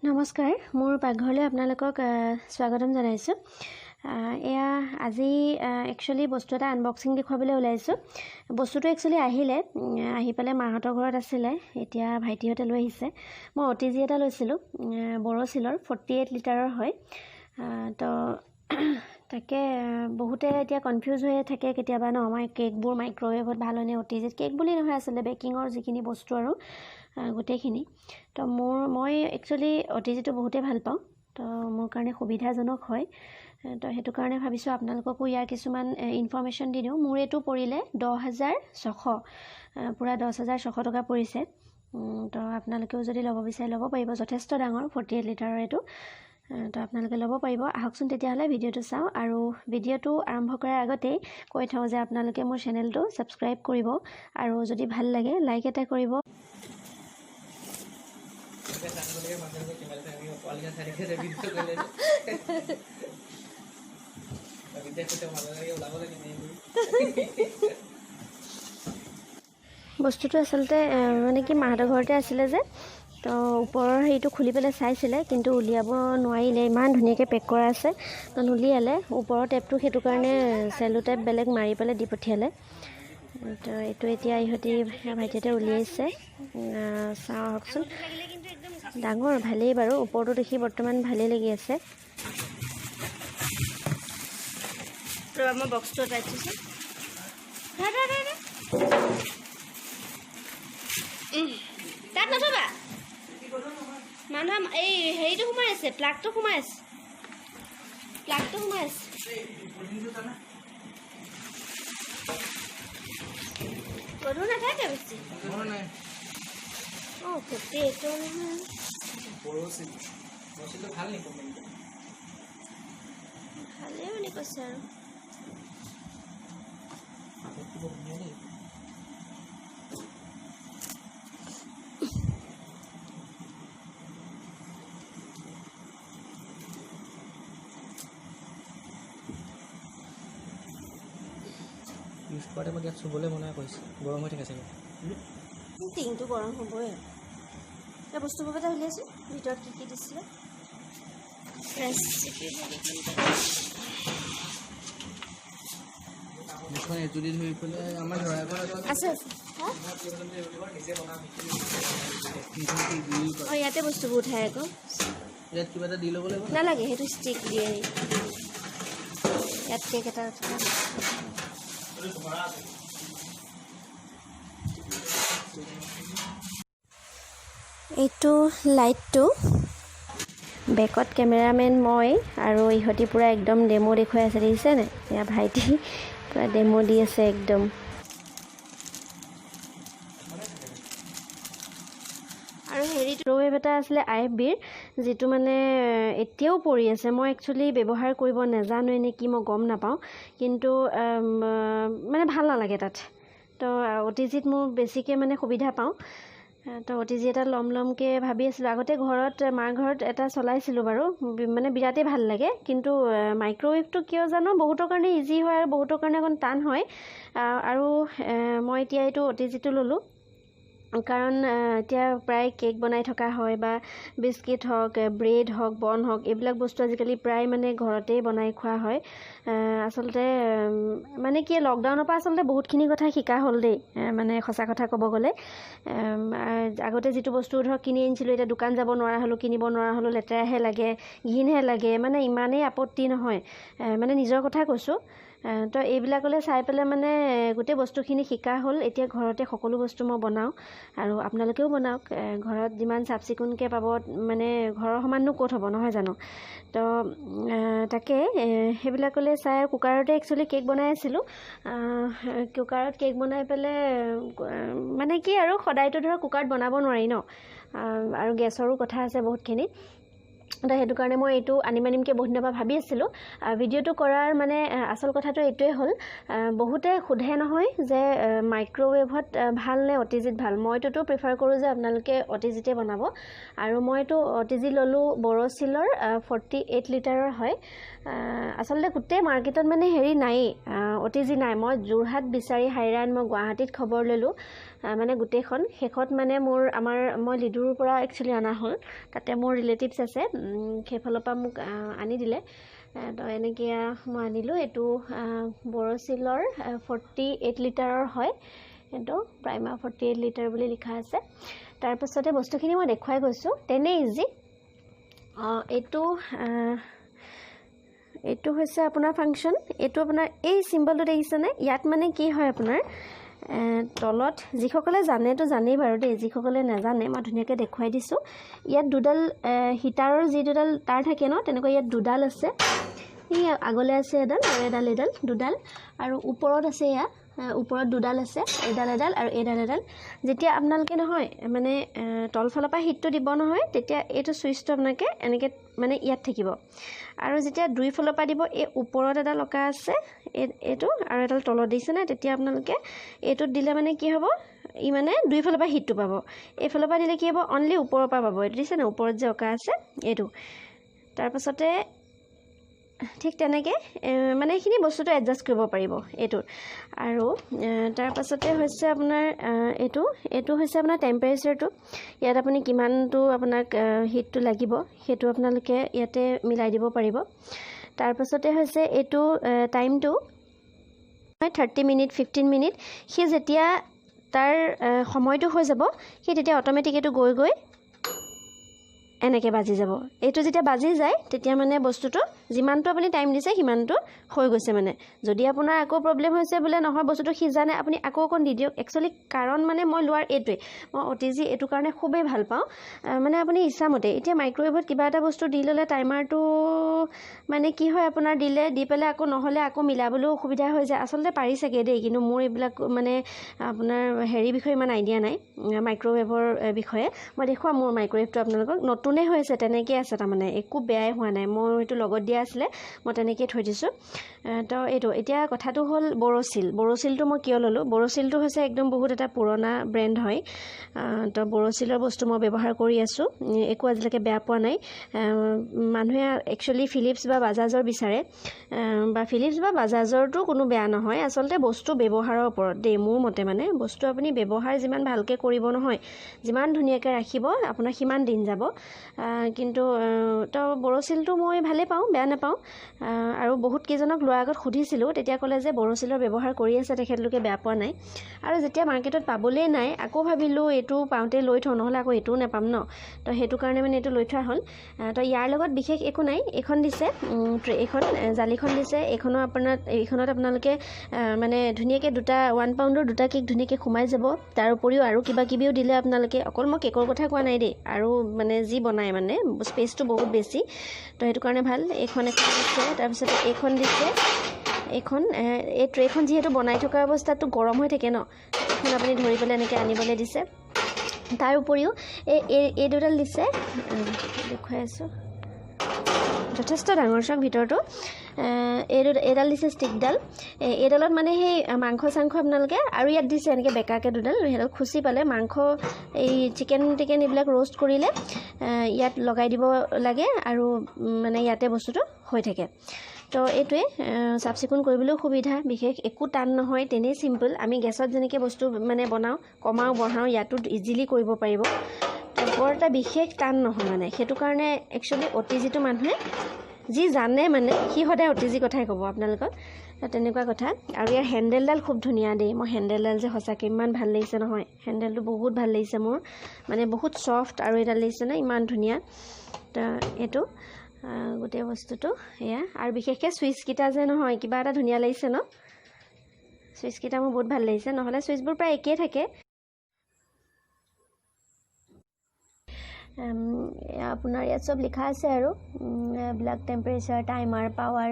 নমস্কাৰ, মোৰ পাকঘৰলৈ আপোনালোকক স্বাগতম জনাইছোঁ। এয়া আজি একচুৱেলি বস্তু এটা আনবক্সিং দেখুৱাবলৈ ওলাইছোঁ। বস্তুটো একচুৱেলি আহিলে, আহি পেলাই মাহঁতৰ ঘৰত আছিলে, এতিয়া ভাইটিহঁতে লৈ আহিছে। মই অ' টি জি এটা লৈছিলোঁ, বৰ'চিলৰ 48 লিটাৰৰ হয়। তো তাকে বহুতে এতিয়া কনফিউজ হৈ থাকে কেতিয়াবা ন, আমাৰ কেকবোৰ মাইক্ৰ'ৱেভত ভাল হয়নে অ' টি জিত। কেক বুলি নহয়, আচলতে বেকিঙৰ যিখিনি বস্তু আৰু গোটেইখিনি। তো মই একচুৱেলি অ' টি জিটো বহুতেই ভাল পাওঁ, তো মোৰ কাৰণে সুবিধাজনক হয়। তো সেইটো কাৰণে ভাবিছোঁ আপোনালোককো ইয়াৰ কিছুমান ইনফৰ্মেশ্যন দি দিওঁ। মোৰ এইটো পৰিলে 10,600, পূৰা 10,600 টকা পৰিছে। তো আপোনালোকেও যদি ল'ব বিচাৰে ল'ব পাৰিব, যথেষ্ট ডাঙৰ 48 লিটাৰৰ এইটো। তো আপোনালোকে ল'ব পাৰিব। আহকচোন তেতিয়াহ'লে ভিডিঅ'টো চাওঁ। আৰু ভিডিঅ'টো আৰম্ভ কৰাৰ আগতেই কৈ থওঁ যে আপোনালোকে মোৰ চেনেলটো ছাবস্ক্ৰাইব কৰিব আৰু যদি ভাল লাগে লাইক এটা কৰিব। বস্তুটো আচলতে মানে কি মাহঁতৰ ঘৰতে আছিলে যে, তো ওপৰৰ হেৰিটো খুলি পেলাই চাইছিলে, কিন্তু উলিয়াব নোৱাৰিলে। ইমান ধুনীয়াকৈ পেক কৰা আছে, তো নুলিয়ালে। ওপৰৰ টেপটো সেইটো কাৰণে চেলো টেপ বেলেগ মাৰি পেলাই দি পঠিয়ালে। তো এইটো এতিয়া ইহঁতি ভাইটিহঁতে উলিয়াইছে, চাওঁ আহকচোন। ডাঙৰ ভালেই বাৰু, ওপৰটো দেখি বৰ্তমান ভালেই লাগি আছে। মই বক্সটো আঁতৰাই থৈছোঁ। তাত নথবা, মানুহ এই হেৰিটো সোমাই আছে, প্লাগটো সোমাই আছে, প্লাগটো সোমাই আছে। গধুৰ নাথাকে বেছি। অঁ, 48 নহয়, ভালেই বুলি কৈছে আৰু। ইউজ কৰা টাইমত ইয়াত চুবলৈ মনা কৰিছে, গৰম হৈ থাকে চাগে। টিংটো গৰম হ'বই। এই বস্তুবোৰ এটা উলিয়াইছোঁ, ভিতৰত কি কি দিছিলে। আছে আছে, অঁ ইয়াতে বস্তুবোৰ উঠাই আকৌ। ইয়াত কিবা এটা দি ল'ব লাগিব, নালাগে, সেইটো ষ্টিক দিয়ে। ইয়াত কেক এটা উঠা। এইটো লাইটটো বেকত কেমেৰামেন মই আৰু ইহঁতি পূৰা একদম ডেমো দেখুৱাই আছে, দেখিছে নাই? এয়া ভাইটি পূৰা ডেমো দি আছে একদম। আৰু হেৰি মাইক্ৰ'ৱেভ এটা আছিলে আই এফ বিৰ, যিটো মানে এতিয়াও পৰি আছে। মই একচুৱেলি ব্যৱহাৰ কৰিব নাজানোৱে নে কি মই গম নাপাওঁ, কিন্তু মানে ভাল নালাগে তাত। তো অ' টি জিত মোৰ বেছিকৈ মানে সুবিধা পাওঁ। তো অ' টি জি এটা ল'ম ল'মকৈ ভাবি আছিলোঁ আগতে। ঘৰত মাৰ ঘৰত এটা চলাইছিলোঁ বাৰু, মানে বিৰাটেই ভাল লাগে। কিন্তু মাইক্ৰ'ৱেভটো কিয় জানো বহুতৰ কাৰণে ইজি হয় আৰু বহুতৰ কাৰণে অকণ টান হয়। আৰু মই এতিয়া এইটো অ' টি জিটো ল'লোঁ কাৰণ এতিয়া প্ৰায় কেক বনাই থকা হয় বা বিস্কিট হওক, ব্ৰেড হওক, বন হওক, এইবিলাক বস্তু আজিকালি প্ৰায় মানে ঘৰতেই বনাই খোৱা হয়। আচলতে মানে কি লকডাউনৰ পৰা আচলতে বহুতখিনি কথা শিকা হ'ল দেই, মানে সঁচা কথা ক'ব গ'লে। আগতে যিটো বস্তু ধৰক কিনি আনিছিলোঁ, এতিয়া দোকান যাব নোৱাৰা হ'লোঁ, কিনিব নোৱাৰা হ'লোঁ, লেতেৰাহে লাগে, ঘিণহে লাগে, মানে ইমানেই আপত্তি নহয়, মানে নিজৰ কথা কৈছোঁ। তো এইবিলাকলৈ চাই পেলাই মানে গোটেই বস্তুখিনি শিকা হ'ল। এতিয়া ঘৰতে সকলো বস্তু মই বনাওঁ আৰু আপোনালোকেও বনাওক। ঘৰত যিমান চাফ চিকুণকৈ পাব, মানে ঘৰৰ সমাননো ক'ত হ'ব, নহয় জানো? তো তাকে সেইবিলাকলৈ চাই আৰু কুকাৰতে একচুৱেলি কেক বনাই আছিলোঁ। কুকাৰত কেক বনাই পেলাই মানে কি আৰু সদায়তো ধৰক কুকাৰত বনাব নোৱাৰি ন, আৰু গেছৰো কথা আছে বহুতখিনি। তো সেইটো কাৰণে মই এইটো আনিম আনিমকৈ বহুত দিনৰ পৰা ভাবি আছিলোঁ। ভিডিঅ'টো কৰাৰ মানে আচল কথাটো এইটোৱে হ'ল, বহুতে সোধে নহয় যে মাইক্ৰ'ৱেভত ভাল নে অ' টি জিত ভাল। মইটোতো প্ৰিফাৰ কৰোঁ যে আপোনালোকে অ' টি জিতে বনাব। আৰু মইতো অ' টি জি ল'লোঁ বৰ'চিলৰ 48 লিটাৰৰ হয়। আচলতে গোটেই মাৰ্কেটত মানে হেৰি নায়েই, অ'টিজি নাই। মই যোৰহাট বিচাৰি হাইৰাণ, মই গুৱাহাটীত খবৰ ল'লোঁ, মানে গোটেইখন শেষত মানে মোৰ আমাৰ মই লিডুৰ পৰা একচুৱেলি অনা হ'ল, তাতে মোৰ ৰিলেটিভছ আছে, সেইফালৰ পৰা মোক আনি দিলে। তো এনেকৈ মই আনিলোঁ। এইটো বৰ'চিলৰ 48 লিটাৰৰ হয়, এইটো প্ৰাইমা 48 লিটাৰ বুলি লিখা আছে। তাৰপাছতে বস্তুখিনি মই দেখুৱাই গৈছোঁ, তেনেই ইজি। এইটো এইটো হৈছে আপোনাৰ ফাংচন। এইটো আপোনাৰ এই চিম্বলটো দেখিছেনে? ইয়াত মানে কি হয় আপোনাৰ তলত যিসকলে জানেতো জানেই বাৰু দেই, যিসকলে নাজানে মই ধুনীয়াকৈ দেখুৱাই দিছোঁ। ইয়াত দুডাল হিটাৰৰ যি দুডাল তাঁৰ থাকে ন, তেনেকুৱা ইয়াত দুডাল আছে। এই আগলৈ আছে এডাল আৰু এডাল এডাল দুডাল, আৰু ওপৰত আছে এয়া ওপৰত দুডাল আছে, এডাল এডাল আৰু এডাল এডাল। যেতিয়া আপোনালোকে নহয় মানে তলফালৰ পৰা হিটটো দিব নহয়, তেতিয়া এইটো চুইচটো আপোনালোকে এনেকৈ মানে ইয়াত থাকিব। আৰু যেতিয়া দুইফালৰ পৰা দিব, এই ওপৰত এডাল অঁকা আছে এইটো আৰু এডাল তলত দিছে নাই, তেতিয়া আপোনালোকে এইটোত দিলে মানে কি হ'ব, ই মানে দুইফালৰ পৰা হিটটো পাব। এইফালৰ পৰা দিলে কি হ'ব, অনলি ওপৰৰ পৰা পাব। এইটো দিছে নাই ওপৰত যে অঁকা আছে এইটো। তাৰপাছতে ঠিক তেনেকৈ মানে এইখিনি বস্তুটো এডজাষ্ট কৰিব পাৰিব এইটোৰ। আৰু তাৰপাছতে হৈছে আপোনাৰ এইটো এইটো হৈছে আপোনাৰ টেম্পাৰেচাৰটো। ইয়াত আপুনি কিমানটো আপোনাক হিটটো লাগিব সেইটো আপোনালোকে ইয়াতে মিলাই দিব পাৰিব। তাৰপাছতে হৈছে এইটো টাইমটো 30 মিনিট 15 মিনিট। সি যেতিয়া তাৰ সময়টো হৈ যাব, সি তেতিয়া অট'মেটিক এইটো গৈ গৈ এনেকৈ বাজি যাব। এইটো যেতিয়া বাজি যায় তেতিয়া মানে বস্তুটো যিমানটো আপুনি টাইম দিছে সিমানটো হৈ গৈছে। মানে যদি আপোনাৰ আকৌ প্ৰব্লেম হৈছে বোলে নহয় বস্তুটো সিজা নাই, আপুনি আকৌ অকণ দি দিয়ক। একচুৱেলি কাৰণ মানে মই লোৱাৰ এইটোৱেই, মই অ'টিজি এইটো কাৰণে খুবেই ভাল পাওঁ। মানে আপুনি ইচ্ছামতে এতিয়া মাইক্ৰ'ৱেভত কিবা এটা বস্তু দি ল'লে টাইমাৰটো মানে কি হয় আপোনাৰ দিলে দি পেলাই আকৌ নহ'লে আকৌ মিলাবলৈও অসুবিধা হৈ যায়। আচলতে পাৰি চাগে দেই, কিন্তু মোৰ এইবিলাক মানে আপোনাৰ হেৰি বিষয়ে ইমান আইডিয়া নাই মাইক্ৰ'ৱেভৰ বিষয়ে। মই দেখুৱাম মোৰ মাইক্ৰ'ৱেভটো আপোনালোকক, নতুন হৈ আছে তেনেকেই আছে, তাৰমানে একো বেয়াই হোৱা নাই। মই সেইটো লগত দিয়া আছিলে, মই তেনেকেই থৈ দিছোঁ। তো এইটো এতিয়া কথাটো হ'ল বৰ'চিল। বৰ'চিলটো মই কিয় ল'লোঁ, বৰ'চিলটো হৈছে একদম বহুত এটা পুৰণা ব্ৰেণ্ড হয়। তো বৰ'চিলৰ বস্তু মই ব্যৱহাৰ কৰি আছোঁ, একো আজিলৈকে বেয়া পোৱা নাই। মানুহে একচুৱেলি ফিলিপছ বা বাজাজৰ বিচাৰে, বা ফিলিপছ বা বাজাজৰটো কোনো বেয়া নহয়। আচলতে বস্তু ব্যৱহাৰৰ ওপৰত দেই, মোৰ মতে মানে বস্তু আপুনি ব্যৱহাৰ যিমান ভালকৈ কৰিব নহয়, যিমান ধুনীয়াকৈ ৰাখিব আপোনাৰ সিমান দিন যাব। কিন্তু তো বৰ'চিলটো মই ভালেই পাওঁ, বেয়া নাপাওঁ। আৰু বহুত কেইজনক লোৱাৰ আগত সুধিছিলোঁ, তেতিয়া ক'লে যে বৰ'চিলৰ ব্যৱহাৰ কৰি আছে তেখেতলোকে, বেয়া পোৱা নাই। আৰু যেতিয়া মাৰ্কেটত পাবলৈই নাই, আকৌ ভাবিলোঁ এইটো পাওঁতে লৈ থওঁ, নহ'লে আকৌ এইটোও নাপাম ন, তো সেইটো কাৰণে মানে এইটো লৈ থোৱা হ'ল। তো ইয়াৰ লগত বিশেষ একো নাই। এইখন দিছে এইখন জালিখন দিছে, এইখনো আপোনাৰ এইখনত আপোনালোকে মানে ধুনীয়াকৈ দুটা 1 পাউণ্ডৰ দুটা কেক ধুনীয়াকৈ সোমাই যাব। তাৰ উপৰিও আৰু কিবা কিবিও দিলে আপোনালোকে, অকল মই কেকৰ কথা কোৱা নাই দেই, আৰু মানে যি বনায় মানে স্পেচটো বহুত বেছি, তো সেইটো কাৰণে ভাল। এইখন এখন দিছে, তাৰপিছতে এইখন দিছে, এইখন এই ট্ৰেখন যিহেতু বনাই থকা অৱস্থাততো গৰম হৈ থাকে ন, এইখন আপুনি ধৰি পেলাই এনেকৈ আনিবলৈ দিছে। তাৰ উপৰিও এই এই দুডাল দিছে, দেখুৱাই আছোঁ, যথেষ্ট ডাঙৰ চাওক ভিতৰটো। এইডাল দিছে ষ্টিকডাল, এইডালত মানে সেই মাংস চাংস আপোনালোকে, আৰু ইয়াত দিছে এনেকৈ বেকাকৈ দুডাল, সেইডাল খুচি পালে মাংস এই চিকেন টিকেন এইবিলাক ৰ'ষ্ট কৰিলে ইয়াত লগাই দিব লাগে, আৰু মানে ইয়াতে বস্তুটো হৈ থাকে। তো এইটোৱে চাফ চিকুণ কৰিবলৈও সুবিধা, বিশেষ একো টান নহয়, তেনেই চিম্পল। আমি গেছত যেনেকৈ বস্তু মানে বনাওঁ, কমাওঁ বঢ়াওঁ, ইয়াতো ইজিলি কৰিব পাৰিব। তো বৰ এটা বিশেষ টান নহয় মানে, সেইটো কাৰণে একচুৱেলি অ'টিজিটো মানুহে যি জানে মানে সি সদায় অ'টিজি কথাই ক'ব আপোনালোকক, তেনেকুৱা কথা। আৰু ইয়াৰ হেণ্ডেলডাল খুব ধুনীয়া দেই, মই হেণ্ডেলডাল যে সঁচাকৈ ইমান ভাল লাগিছে নহয়, হেণ্ডেলটো বহুত ভাল লাগিছে মোৰ, মানে বহুত ছফ্ট। আৰু এইডাল লাগিছে ন ইমান ধুনীয়া। তো এইটো গোটেই বস্তুটো এয়া। আৰু বিশেষকৈ চুইচকেইটা যে নহয় কিবা এটা ধুনীয়া লাগিছে ন, চুইচকেইটা মোৰ বহুত ভাল লাগিছে, নহ'লে চুইচবোৰ প্ৰায় একেই থাকে। আপোনাৰ ইয়াত চব লিখা আছে আৰু এইবিলাক টেম্পাৰেচাৰ, টাইমাৰ, পাৱাৰ,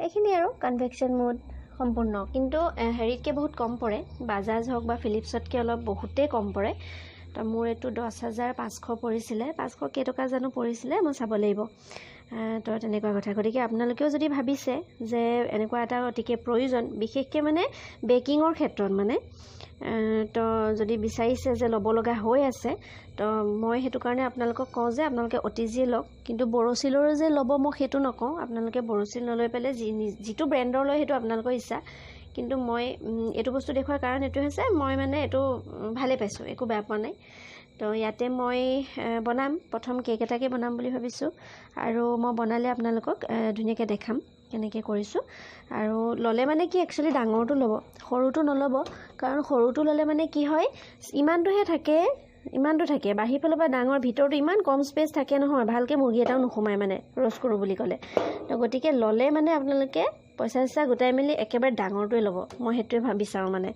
এইখিনি আৰু কনভেকশ্যন মোড সম্পূৰ্ণ। কিন্তু হেৰিতকৈ বহুত কম পৰে, বাজাজ হওক বা ফিলিপছতকৈ অলপ বহুতেই কম পৰে। তো মোৰ এইটো 10,500 পৰিছিলে, 500 কেইটকা জানো পৰিছিলে, মই চাব লাগিব। তো তেনেকুৱা কথা। গতিকে আপোনালোকেও যদি ভাবিছে যে এনেকুৱা এটা অতিকে প্ৰয়োজন, বিশেষকৈ মানে বেকিঙৰ ক্ষেত্ৰত মানে তো যদি বিচাৰিছে যে ল'ব লগা হৈ আছে, তো মই সেইটো কাৰণে আপোনালোকক কওঁ যে আপোনালোকে অ'টিজিয়ে লওক। কিন্তু বৰ'চিলৰো যে ল'ব মই সেইটো নকওঁ, আপোনালোকে বৰ'চিল নলৈ পেলাই যিটো ব্ৰেণ্ডৰ লয় সেইটো আপোনালোকৰ ইচ্ছা। কিন্তু মই এইটো বস্তু দেখুওৱাৰ কাৰণ এইটো হৈছে, মই মানে এইটো ভালেই পাইছোঁ, একো বেয়া পোৱা নাই। তো ইয়াতে মই বনাম, প্ৰথম কেক এটাকে বনাম বুলি ভাবিছোঁ আৰু মই বনালে আপোনালোকক ধুনীয়াকৈ দেখাম কেনেকৈ কৰিছোঁ। আৰু ল'লে মানে কি, একচুৱেলি ডাঙৰটো ল'ব, সৰুটো নল'ব। কাৰণ সৰুটো ল'লে মানে কি হয়, ইমানটোহে থাকে, ইমানটো থাকে, বাহিৰ ফালৰ পৰা ডাঙৰ, ভিতৰটো ইমান কম স্পেচ থাকে নহয়, ভালকৈ মুৰ্গী এটাও নোসোমায় মানে ৰ'ষ্ট কৰোঁ বুলি ক'লে। তো গতিকে ল'লে মানে আপোনালোকে পইচা চইচা গোটাই মেলি একেবাৰে ডাঙৰটোৱে ল'ব, মই সেইটোৱে বিচাৰোঁ মানে।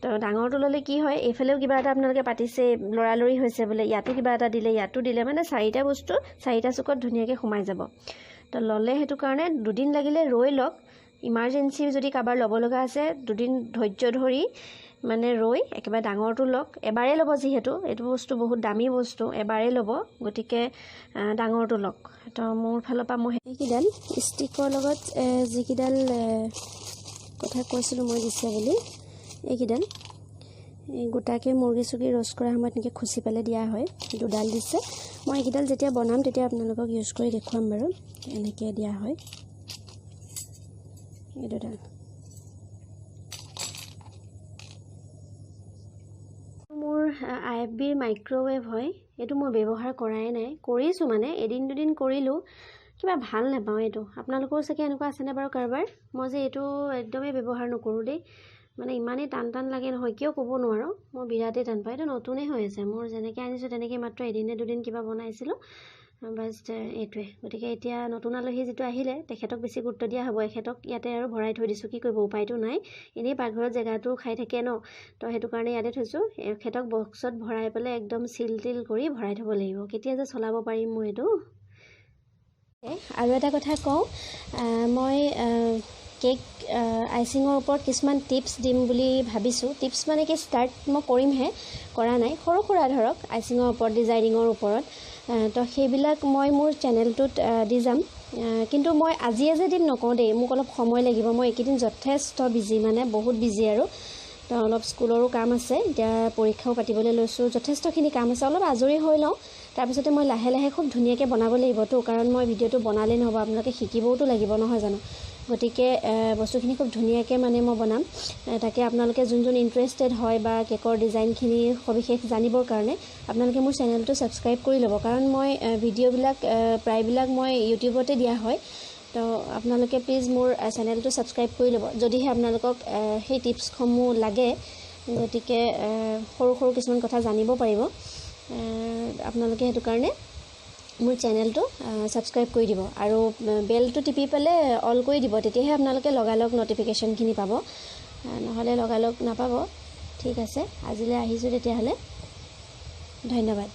তো ডাঙৰটো ল'লে কি হয়, এইফালেও কিবা এটা আপোনালোকে পাতিছে, লৰালৰি হৈছে বোলে, ইয়াতো কিবা এটা দিলে, ইয়াতো দিলে, মানে চাৰিটা বস্তু চাৰিটা চুকত ধুনীয়াকৈ সোমাই যাব। তো ল'লে সেইটো কাৰণে দুদিন লাগিলে ৰৈ লওক, ইমাৰ্জেঞ্চি যদি কাৰোবাৰ ল'ব লগা আছে দুদিন ধৈৰ্য ধৰি মানে ৰৈ একেবাৰে ডাঙৰটো লওক। এবাৰেই ল'ব, যিহেতু এইটো বস্তু বহুত দামী বস্তু, এবাৰেই ল'ব, গতিকে ডাঙৰটো লওক। তো মোৰ ফালৰ পৰা মই এইকেইডাল ষ্টিকৰ লগত যিকেইডাল কথা কৈছিলোঁ মই দিছে বুলি, এইকেইডাল এই গোটাকৈ মুৰ্গী চুৰ্গী ৰ'ষ্ট কৰাৰ সময়ত এনেকৈ খুচি পেলাই দিয়া হয়, দুডাল দিছে। মই এইকেইডাল যেতিয়া বনাম তেতিয়া আপোনালোকক ইউজ কৰি দেখুৱাম বাৰু, এনেকৈ দিয়া হয় এই দুডাল। মোৰ আই এফ বিৰ মাইক্ৰ'ৱেভ হয়, এইটো মই ব্যৱহাৰ কৰাই নাই, কৰিছোঁ মানে এদিন দুদিন কৰিলোঁ, কিবা ভাল নাপাওঁ এইটো। আপোনালোকৰো চাগে এনেকুৱা আছেনে বাৰু কাৰোবাৰ? মই যে এইটো একদমেই ব্যৱহাৰ নকৰোঁ দেই, মানে ইমানেই টান টান লাগে নহয়, কিয় ক'ব নোৱাৰোঁ, মই বিৰাটেই টান পাওঁ। এইটো নতুনেই হৈ আছে মোৰ, যেনেকৈ আনিছোঁ তেনেকৈ মাত্ৰ এদিন নে দুদিন কিবা বনাইছিলোঁ বাছ, এইটোৱে। গতিকে এতিয়া নতুন আলহী যিটো আহিলে তেখেতক বেছি গুৰুত্ব দিয়া হ'ব, এখেতক ইয়াতে আৰু ভৰাই থৈ দিছোঁ, কি কৰিব উপায়টো নাই, এনেই পাকঘৰত জেগাটো খাই থাকে ন, তো সেইটো কাৰণে ইয়াতে থৈছোঁ। এখেতক বক্সত ভৰাই পেলাই একদম চিল তিল কৰি ভৰাই থ'ব লাগিব, কেতিয়া যে চলাব পাৰিম মই এইটো। আৰু এটা কথা কওঁ, মই কেক আইচিঙৰ ওপৰত কিছুমান টিপছ দিম বুলি ভাবিছোঁ। টিপছ মানে কি, ষ্টাৰ্ট মই কৰিমহে, কৰা নাই, সৰু সুৰা ধৰক আইচিঙৰ ওপৰত, ডিজাইনিঙৰ ওপৰত, তো সেইবিলাক মই মোৰ চেনেলটোত দি যাম। কিন্তু মই আজিয়ে যে দিম নকওঁ দেই, মোক অলপ সময় লাগিব, মই এইকেইদিন যথেষ্ট বিজি, মানে বহুত বিজি আৰু, তো অলপ স্কুলৰো কাম আছে, এতিয়া পৰীক্ষাও পাতিবলৈ লৈছোঁ, যথেষ্টখিনি কাম আছে, অলপ আজৰি হৈ লওঁ, তাৰপিছতে মই লাহে লাহে খুব ধুনীয়াকৈ বনাব লাগিবতো, কাৰণ মই ভিডিঅ'টো বনালেই নহ'ব, আপোনালোকে শিকিবওতো লাগিব নহয় জানো। গতিকে বস্তুখিনি খুব ধুনীয়াকৈ মানে মই বনাম। তাকে আপোনালোকে যোন যোন ইণ্টাৰেষ্টেড হয় বা কেকৰ ডিজাইনখিনি সবিশেষ জানিবৰ কাৰণে আপোনালোকে মোৰ চেনেলটো ছাবস্ক্ৰাইব কৰি ল'ব, কাৰণ মই ভিডিঅ'বিলাক প্ৰায়বিলাক মই ইউটিউবতে দিয়া হয়। তো আপোনালোকে প্লিজ মোৰ চেনেলটো ছাবস্ক্ৰাইব কৰি ল'ব যদিহে আপোনালোকক সেই টিপছসমূহ লাগে। গতিকে সৰু সৰু কিছুমান কথা জানিব পাৰিব আপোনালোকে, সেইটো কাৰণে মোৰ চেনেলটো ছাবস্ক্ৰাইব কৰি দিব আৰু বেলটো টিপি পেলাই অল কৰি দিব, তেতিয়াহে আপোনালোকে লগালগ ন'টিফিকেশ্যনখিনি পাব, নহ'লে লগালগ নাপাব। ঠিক আছে, আজিলৈ আহিছোঁ তেতিয়াহ'লে, ধন্যবাদ।